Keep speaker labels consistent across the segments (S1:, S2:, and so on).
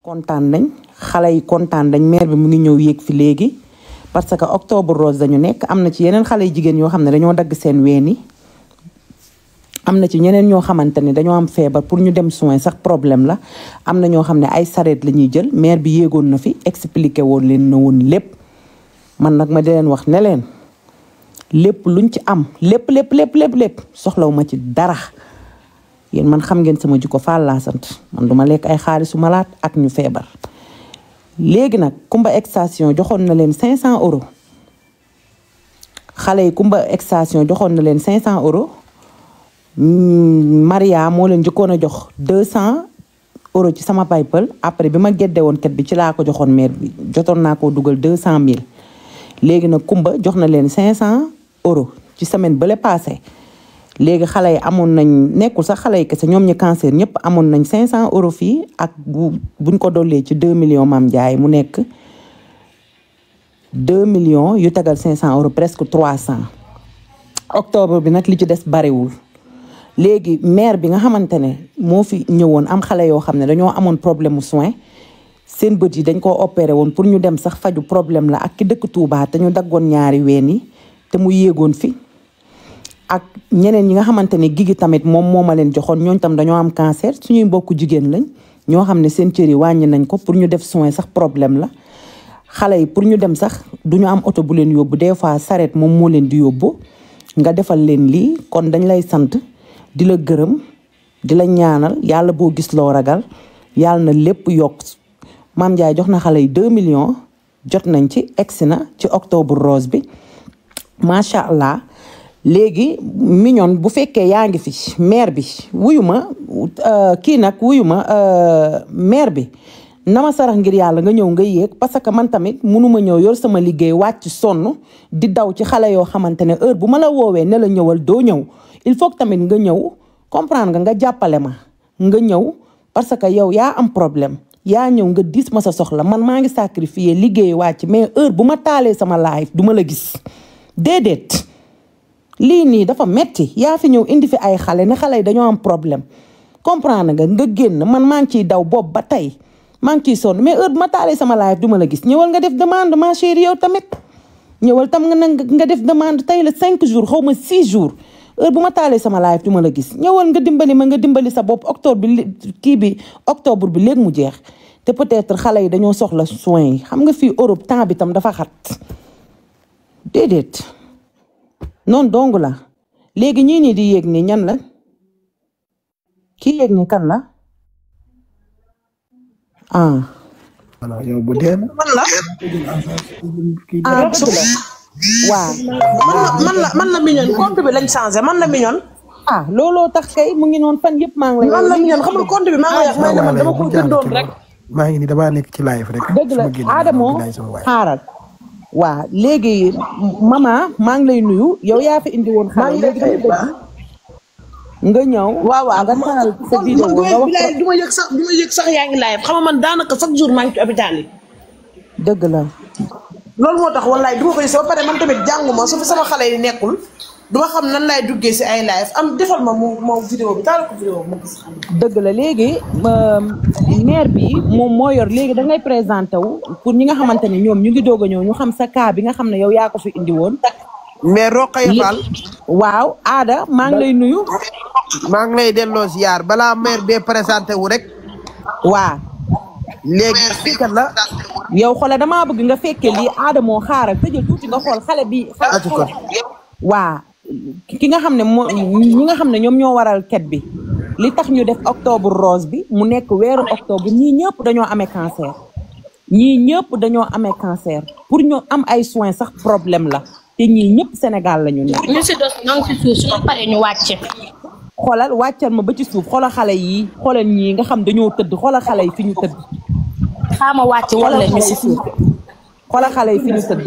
S1: kontaan nañ xale yi kontaan nañ maire bi mu ngi ñëw yéeg fi léegi parce que octobre rose dañu nekk am na ci yeneen xale yu jigéen yoo xam ne dañoo dagg seen ween yi am na ci ñeneen ñoo xamante ne dañoo am feebar pour ñu dem soin sax problème la am na ñoo xam ne ay sareet la ñuy jël maire bi yéegoon na fi expliqué woon leen na woon lépp man nag ma di leen wax ne leen lépp luñ ci am lépp soxlaw ma ci dara yéen man xam ngeen sama jikko Fall laa sant man duma lekk ay xaalisu malaat ak ñu feebar léegi nag Kumba Extension joxoon na leen 500 euros xale yi Kumba Extension joxoon na leen 500 euros Maria moo leen njëkkoon a jox 200 euros ci sama PayPal après bi ma gedde woon ket bi ci laa ko joxoon maire bi jotoon naa koo dugal 200 000 léegi nag Kumba jox na leen 500 euros ci semaine bële passé léegi xale yi amoon nañ nekkul sax xale yi kese ñoom ñi cancer ñëpp amoon nañ 500 euros fii ak buñ ko dollee ci 2 millions Mame Ndiaye mu nekk 2 millions yu tegal 500 euros presque 300 octobre bi nag li ci des bariwul léegi maire bi nga xamante ne moo fi ñëwoon am xale yoo xam ne dañoo amoon problème mu soin seen bët yi dañ koo opéré woon pour ñu dem sax faju problème la ak ki dëkk Touba te ñu daggoon ñaari ween yi te mu yéegoon fi ak ñeneen ñi nga xamante ne gigi tamit moom moo ma leen joxoon ñooñ tam dañoo am cancer suñuy mbokku jigéen lañ ñoo xam ne seen cër yi wàññi nañ ko pour ñu def soin sax problème la xale yi pour ñu dem sax duñu am oto bu leen yóbbu des fois saret moom moo leen di yóbbu nga defal leen lii kon dañ lay sant di la gërëm di la ñaanal yàlla boo gis loo ragal yàlla na lépp yokk Mame Ndiaye jox na xale yi 2 millions jot nañ ci egsi na ci octobre rose bi macha allah. léegi Mignon bu fekkee yaa ngi fi maire bi wuyu ma kii nag wuyu ma maire bi na ma sarax ngir yàlla nga ñëw nga yéeg parce que man tamit mënuma ñëw yor sama liggéey wàcc sonn di daw ci xale yoo xamante ne heure bu ma la woowee ne la ñëwal doo ñëw il faut que tamit nga ñëw comprendre nga jàppale ma nga ñëw parce que yow yaa am problème yaa ñëw nga diis ma sa soxla man maa ngi sacrifier liggéey wàcc mais heure bu ma taalee sama live du ma la gis déedéet. lii nii dafa metti yaa fi ñëw indi fi ay xale ne xale yi dañoo am problème comprendre nga génn man maa ngi ciy daw boobu ba tey maa ngi ciy sonn mais heure bu ma taalee sama live du ma la gis ñëwal nga def demande ma chérie yow tamit ñëwal tam nga def demande tey la 5 jours xaw ma 6 jours heure bu ma taalee sama live du ma la gis ñëwal nga dimbali ma nga dimbali sa bopp octobre bi léegi mu jeex te peut-être xale yi dañoo soxla soins yi xam nga fii Europe temps bi tam dafa xat déedéet. noonu dong la léegi ñii nii di yéeg nii ñan la kii yéeg nii kan la
S2: voilà yow bu dee
S3: man la
S1: dëgg la waaw
S3: man la Mignon compte bi lañ changé man la Mignon
S1: looloo tax kay mu ngi noonu fan yëpp maa ngi lay
S3: man la Mignon xam nga compte bi maa ngi lay wax dama ko jëndoon rek
S2: maa ngi ni damaa nekk ci live rek
S1: dëgg la Adamo xaaral waaw léegi mama maa ngi lay nuyu yow yaa fi indi woon xale léegi nga ñëw
S3: waaw
S1: nga taal sa vidéo nga wax
S3: du ma yëg sax yaa ngi live xam nga man daanaka chaque jour maa ngi ci hôpital yi
S1: dëgg la
S3: loolu moo tax wallaay du ma ko gis ba pare man tamit jànguma su fi sama xale yi nekkul duma xam nan laay duggee si ay live am defal ma moom vidéo bi taal ko vidéo ma gis xam
S1: dëgg la léegi maire bi moom moo yor léegi da ngay présenté wu pour ñi nga xamante ne ñoom ñu ngi doog a ñëw ñu xam sa cas bi nga xam ne yow yaa ko fi indi woon.
S2: mais Rokhaya Fall
S1: waaw Ada maa ngi lay nuyu.
S2: maa ngi lay delloo ziar balaa maire bee présenté wu rek.
S1: waaw.
S2: léegi fii kat la.
S1: yow xoolal damaa bëgg nga fekkee lii Ada moo xaaral tëjal tuuti nga xool xale bi. waa ki nga xam ne moo ñi nga xam ne ñoom ñoo waral ket bi li tax ñu def octobre rose bi mu nekk weeru octobre ñii ñëpp dañoo amee cancer ñii ñëpp dañoo amee cancer pour ñu am ay soins sax problème la te ñii ñëpp Sénégal la ñu nekk.
S4: ñu si dos ñoo ngi si suuf su ma paree ñu wàcce.
S1: xoolal wàccal ma ba ci suuf xoolal xale yi xoolal ñii nga xam dañoo tëdd xoolal xale yi fi ñu tëdd.
S4: xaama wàcc wala ñu si suuf.
S1: xoolal xale yi fi ñu tëdd.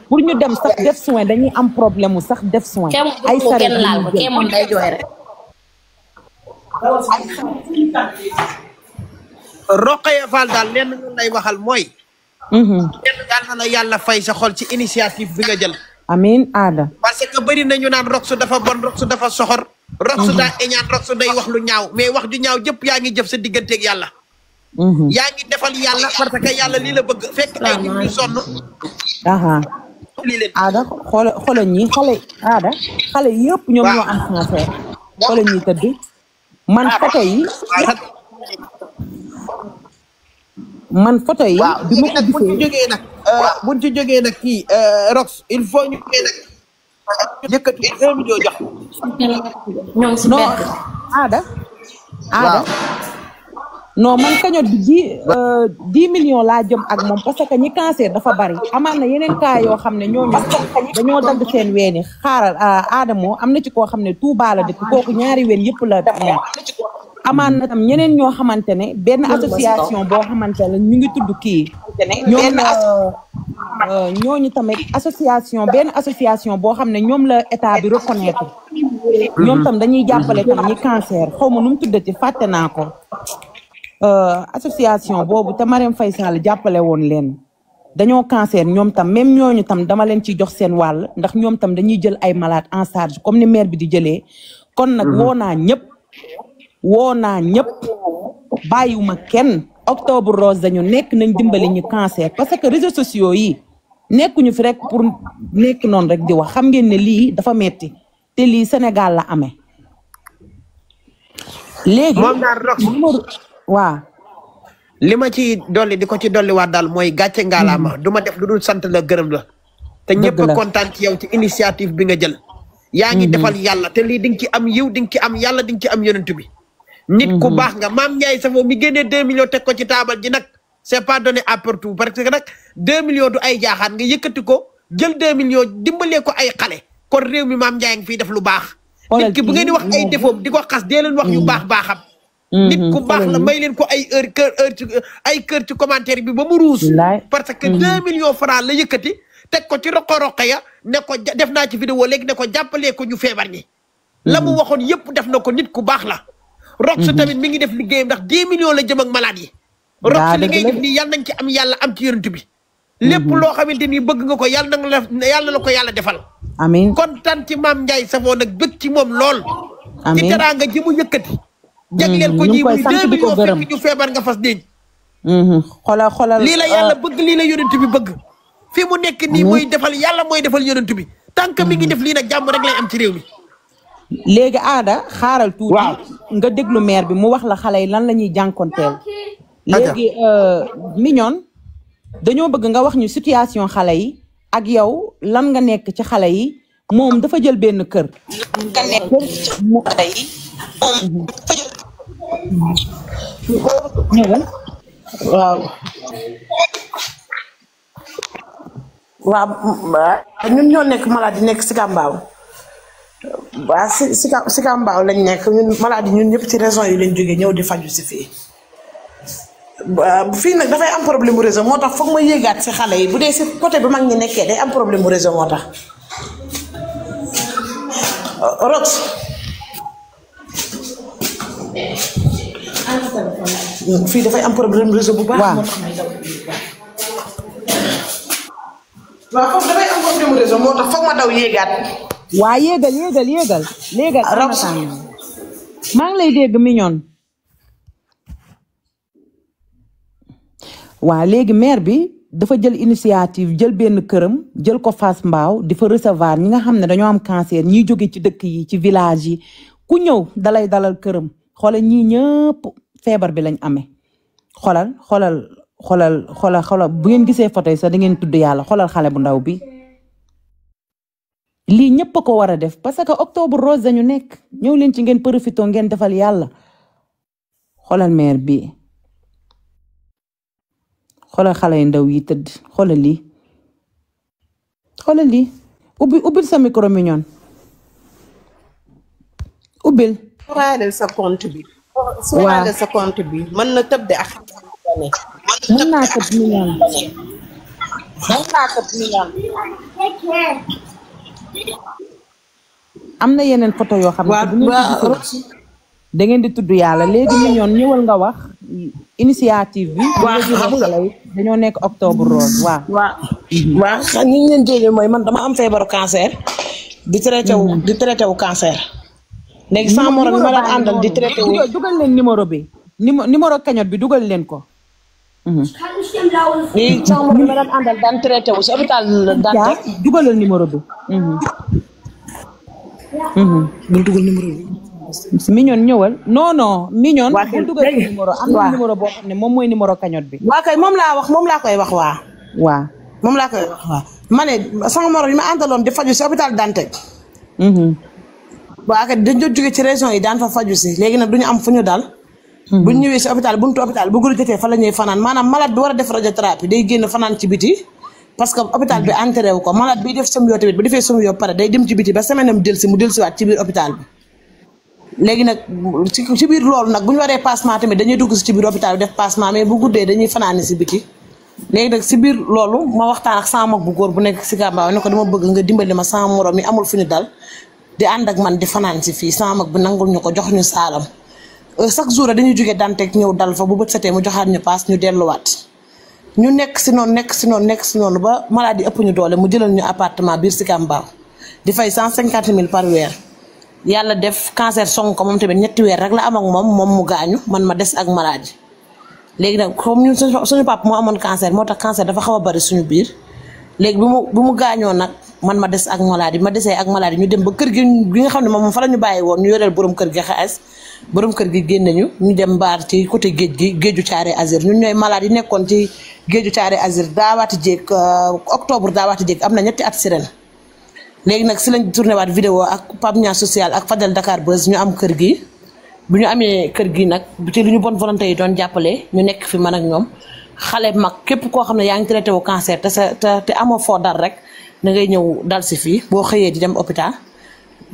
S1: pour ñu dem sax def soin dañuy am problème mu sax def soin. ay saret
S4: kenn laal ko kee moom day jooy rek.
S2: Rokhaya Fall daal lenn nga lay waxal mooy. lenn daal na la yàlla fay sa xol ci initiative bi nga jël.
S1: amiin Ada.
S2: parce que bëri na ñu naan Roxu dafa bon Roxu dafa soxor. Roxu daa eñaan Roxu day wax lu ñaaw mais wax ju ñaaw jëpp yaa ngi jëf sa digganteeg yàlla. yaa ngi defal yàlla parce que yàlla lii la bëgg fekk ay nit ñu sonn lii leen
S1: aada xoola ñi xale yëpp ñoom ñoo am cancer xoola ñi tëdd man photo yi
S2: waaw
S1: bi ma ko
S2: nag buñ ci
S1: gisee
S2: jógee nag buñ ci jógee nag kii Rox il faut ñu yëkkati 1 million jox
S4: ñoo ngi si
S1: non
S4: bett.
S1: aada
S2: waaw
S1: non man cagnotte bi 10 millions laa jëm ak moom parce que ñi cancer dafa bari amaan na yeneen cas yoo xam ne ñooñu dañoo dagg seen weeni xaaral aada moo am na ci koo xam ne Touba la dëkk kooku ñaari ween yëpp la nekk amaan na tam ñeneen ñoo xamante ne benn association boo xamante ne ñu ngi tudd kii ñooñu tamit benn association boo xam ne ñoom la état bi reconnaître ñoom tam dañuy jàppale tam ñi cancer xaw ma nu mu tuddati fàtte naa ko association boobu te Marème Faye Sall jàppale woon leen dañoo cancer ñoom tam même ñooñu tam dama leen ci jox seen wàll ndax ñoom tam dañuy jël ay malade en charge comme ni maire bi di jëlee kon nag woo naa ñëpp bàyyiwuma kenn octobre rose dañu nekk nañ dimbali ñu cancer parce que réseaux sociaux yi nekkuñu fi rek pour nekk noonu rek di wax xam ngeen ne lii dafa metti te lii Sénégal la amee léegi
S2: moom daal Rox
S1: waaw
S2: li ma ci dolli di ko ci dolli waat daal mooy gàcce ngaalaama du ma def lu dul sant la gërëm la te ñëpp a kontaan ci yow ci initiative bi nga jël yaa ngi defal yàlla te lii di nga ci am yiw di nga ci am yàlla di nga ci am yonent bi nit ku baax nga Mame Ndiaye Savon mi génnee 2 millions teg ko ci taabal ji nag c'est pas donné à partout parce que nag 2 millions du ay jaaxaan nga yëkkati ko jël 2 millions dimbalee ko ay xale kon réew mi Mame Ndiaye ngi fiy def lu baax nit ki bu ngeen di wax ay défaut di ko xas dee leen wax yu baaxam nit ku baax la may leen ko ay kër ci commentaire bi ba mu ruus parce que 2 millions francs la yëkkati teg ko ci roqo-roqo ya ne ko def naa ci vidéo léegi ne ko jàppalee ko ñu feebar ñi la mu waxoon yëpp def na ko nit ku baax la Rox tamit mi ngi def liggéeyam ndax 10 millions la jëm ak malade yi Rox li ngay def nii yàlla nañ ci am yàlla am ci yonent bi lépp loo xamante ni bëgg nga ko yàlla na la ko yàlla defal
S1: amiin
S2: kontaan ci Mame Ndiaye Savon nag bëgg ci moom lool ci
S1: amiin
S2: teraanga ji mu yëkkati jagleel ko ñi muy 2 millions fekk ñu feebar nga fas déñ
S1: xoolal
S2: lii la yàlla bëgg lii la yonent bi bëgg fi mu nekk nii mooy defal yàlla mooy defal yonent bi tant que mi ngi def lii nag jàmm rek lay am ci réew mi
S1: léegi aada xaaral tuuti nga déglu maire bi mu wax la xale yi lan la ñuy jànkonteel léegi Mignon dañoo bëgg nga wax ñu situation xale yi ak yow lan nga nekk ci xale yi moom dafa jël benn kër nga nekk mu xale yi
S3: waaw ñun ñoo nekk malade yi nekk si Kambaaw waaw si Kambaaw lañ nekk ñun malade yi ñun ñëpp ci raison yi lañ jógee ñëw di faju si fii fii nag dafay am problème mu réseau moo tax foog ma yéegaat si xale yi bu dee si côté bi mag ñi nekkee day am problème mu réseau moo tax Rox fii dafay am problème réseau bu baax moo tax may daw waaw foofu dafay am problème réseau moo tax foog ma daw yéegaat.
S1: waa yéegal.
S3: Rox
S1: maa ngi lay dégg Mignon. waa léegi maire bi dafa jël initiative jël benn këram jël ko Fass Mbao di fa recevoir ñi nga xam ne dañoo am cancer ñiy jóge ci dëkk yi ci village yi ku ñëw dalay dalal këram xoolal ñii ñëpp feebar bi lañ amee xoolal bu ngeen gisee photo yi sax da ngeen tudd yàlla xoolal xale bu ndaw bi lii ñëpp a ko war a def parce que octobre rose dañu nekk ñëw leen ci ngeen profité ngeen defal yàlla xoolal maire bi xoolal xale yu ndaw yi tëdd xoolal lii ubbil sa micro Mignon ubbil
S5: sóoraale sa compte bi sóoraale sa compte bi mën na tëb de ak
S1: mën naa tëb Mignon am na yeneen photo yoo xam ne da ngeen di tudd yàlla léegi Mignon ñëwal nga wax initiative bi dañoo nekk octobre rose
S3: waaw ni ñu leen jëlee mooy man dama am feebaru cancer di traité wu cancer léegi sama morom bi ma daan àndal di traité wu
S1: dugal leen numéro bi numéro cagnotte bi dugal leen ko.
S3: lii sama morom ma daan àndal daan traité wu si hôpital Dantec.
S1: dugalal numéro bi.
S3: bul dugal numéro bi.
S1: Mignon ñëwal non Mignon.
S3: waa kay
S1: dugal numéro am na numéro boo xam ne moom mooy numéro cagnotte bi.
S3: waa kay moom laa koy wax waa. moom laa koy wax waa. ma ne sama morom yi ma àndaloon di faju si hôpital Dantec. waa kay dañ doon jóge ci région yi daan fa faju si léegi nag duñu am fu ñu dal. bu ñu ñëwee si hôpital buntu hôpital bu guddi jotee fa la ñuy fanaan maanaam malade bi war a def radiothérapie day génn fanaan ci biti. parce que hôpital bi enterré wu ko malade bi def somyo tamit bu defee somyo pare day dem ci biti ba semaine am delsi mu delsiwaat ci biir hôpital bi. léegi nag ci biir loolu nag bu ñu waree passement tamit dañuy dugg si ci biir hôpital bi def passement mais bu guddee dañuy fanaani si biti. léegi nag si biir loolu ma waxtaan ak sama mag bu góor bu nekk si Gambaaw ne ko dama bëgg nga dimbali ma sama morom yi amul fu ñu dal di ànd ak man di fanaan si fii sama mag bi nangul ñu ko jox ñu saalam chaque jour dañuy jógee Dantec ñëw dal fa bu bët setee mu joxaat ñu paas ñu delluwaat ñu nekk si noonu ba maladie ëpp ñu doole mu jëlal ñu appartement biir si Gambaaw di fay 150 000 par weer yàlla def cancer song ko moom tamit 3 weer rek la am ak moom mu gaañu man ma des ak maladie. léegi nag comme ñun suñu papa moo amoon cancer moo tax cancer dafa xaw a bari suñu biir léegi bi mu gaañoo nag man ma des ak maladie ma desee ak maladie ñu dem ba kër gi nga xam ne moom fa la ñu bàyyi woon ñu yoreel borom kër gi xaalis borom kër gi génne ñu dem mbaar ci côté géeju Thiaré Azur ñun ñooy malade yi nekkoon ci géeju Thiaré Azur daawaati jéeg octobre daawaati jéeg am na 2 at si ren. léegi nag si lañ tourné waat vidéo ak Pape Niang social ak Fadel Dakar Buzz ñu am kër gi bu ñu amee kër gi nag ci lu ñu bonne volonté yi doon jàppale ñu nekk fi man ak ñoom xale mag képp koo xam ne yaa ngi traité wu cancer te amoo foo dal rek da ngay ñëw dal si fii boo xëyee di dem hôpital.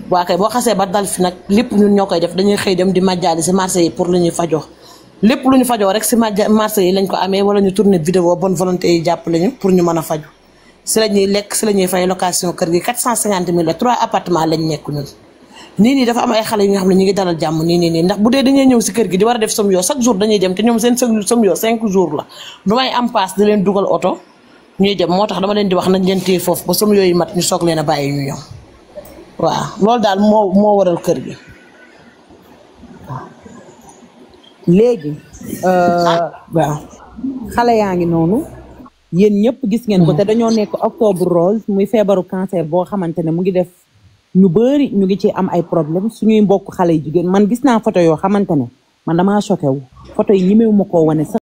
S3: waa kay boo xasee ba dal fi nag lépp ñun ñoo koy def dañuy xëy dem di majjaali si marché yi pour lu ñuy fajoo lépp lu ñu fajoo rek si marché yi lañ ko amee wala ñu tourné vidéo bonne volonté yi jàppale ñu pour ñu mën a faju si la ñuy lekk si la ñuy fay location kër gi 450 000 la 3 appartements lañ nekk ñun. nii dafa am ay xale yi nga xam ne ñu ngi dalal jàmm nii ndax bu dee dañuy ñëw si kër gi di war a def somyo chaque jour dañuy dem te ñoom seen somyo 5 jours la du may am paas di leen dugal oto ñuy dem moo tax dama leen di wax nañ leen téye foofu ba somyo yi mat ñu soog leen a bàyyi ñu ñëw waaw loolu daal moo waral kër gi.
S1: léegi.
S3: waaw.
S1: xale yaa ngi noonu yéen ñëpp gis ngeen ko te dañoo nekk octobre rose muy feebaru cancer boo xamante ne mu ngi def ñu bëri ñu ngi ci am ay problème suñuy mbokk xale yu jigéen man gis naa photo yoo xamante ne man damaa choqué wu photo yi ñemewu ma koo wane sax